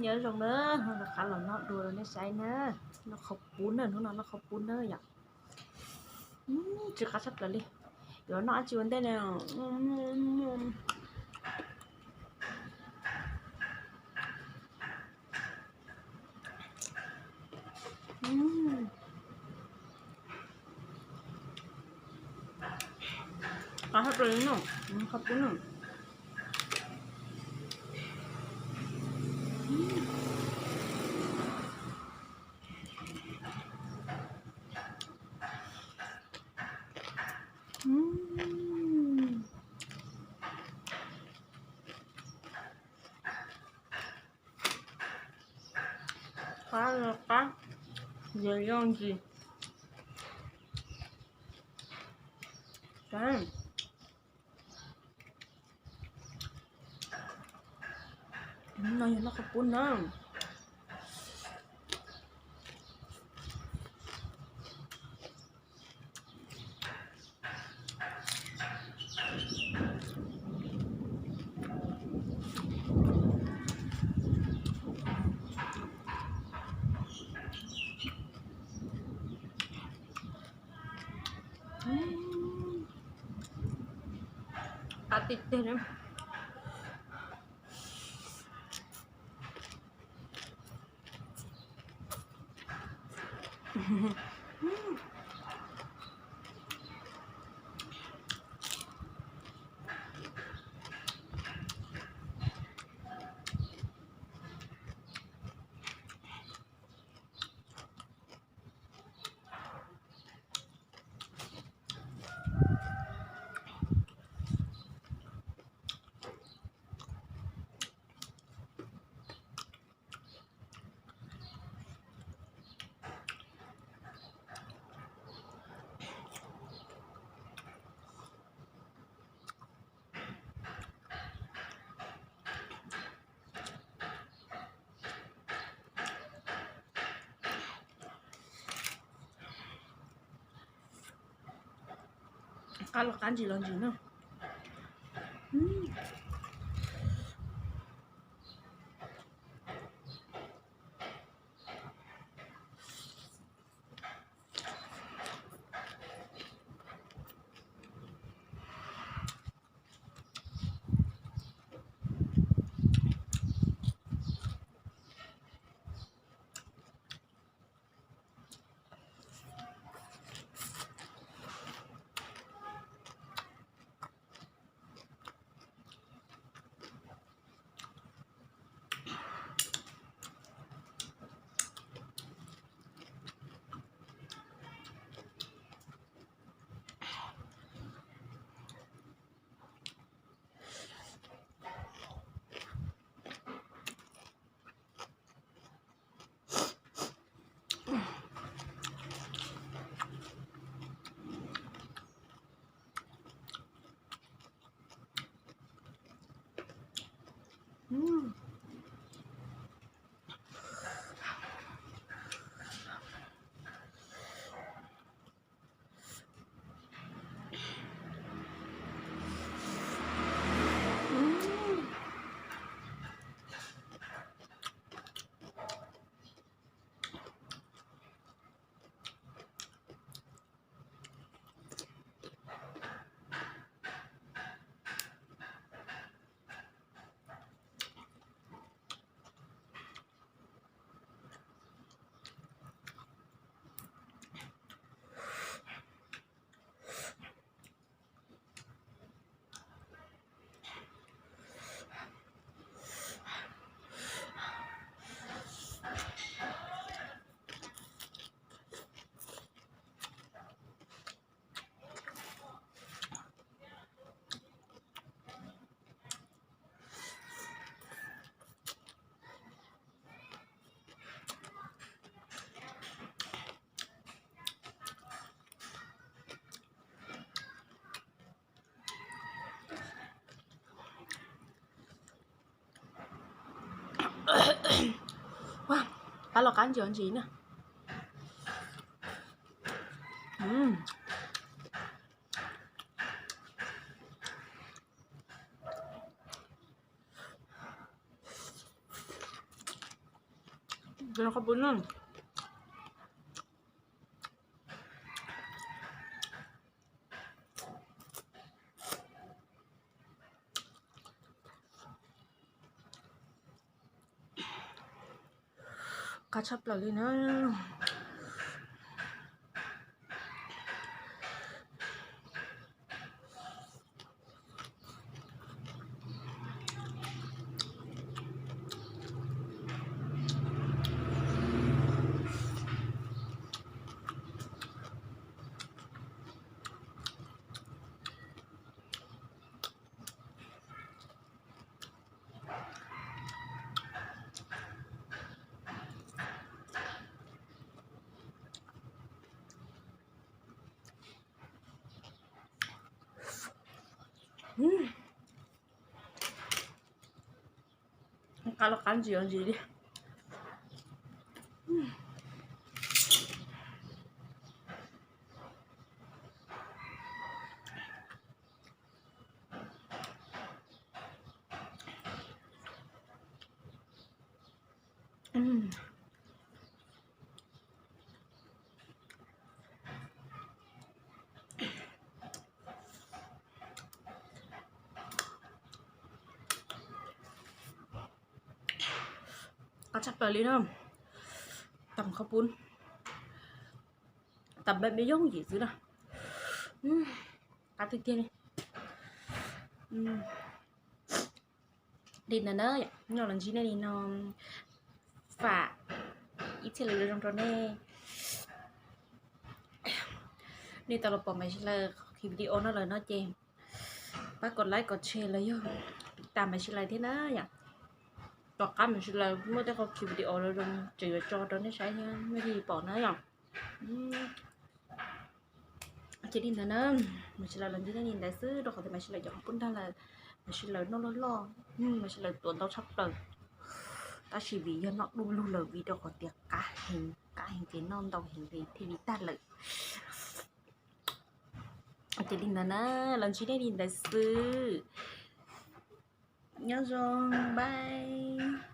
Nyob zoo na, hnub no rov qab los noj dua rau nej saib na. Noj qhauv pub na, hnub no noj qhauv pub na yom. Tsis qab tshaj plaws li. Yuav noj dab tsi ua ntej ne? Qab tshaj plaws li no, qhauv pub na. Qab los qab, yog yooj yim. No yog noj qhauv pub na. Qab tiag tiag li. Qab los qab, ntsis los ntsis na. Qab los qab, ntsis los ntsis na. Qhov pub no. Qab tshaj plaws li na. Qab los qab ntsis ntsis li. Qab tshaj plaws li na. Tam qhov pub, tam npam me yooj yim xwb na. Qab tiag tiag li. Li ntawd na, nyob los ntsib nej li no, fam ib txhia lus zoo rau nej. Nej tau los pom Maiv Sis Laws qhov video no lawm no ces pab kom like kom share los yog tas Maiv Sis Laws thiab na yom. Tom qab Maiv Sis Laws muaj tej qhov video zoo zoo tseem yuav tso rau nej saib thiab nej thiaj li pom na yom. Ces li ntawd na, Maiv Sis Laws los ntsib nej li ntawd xwb rau qhov tias Maiv Sis Laws cov qhov pub ntag lawm, Maiv Sis Laws noj loj loj, Maiv Sis Laws tuav ntau tshaj plaws. Tab sis vim yog noj du lug lawm vim rau qhov tias qab heev, qab heev ces noj ntau heev li thiaj li tag lawm. Ces li ntawd na, los ntsib nej li ntawd xwb. Nyob zoo, bye.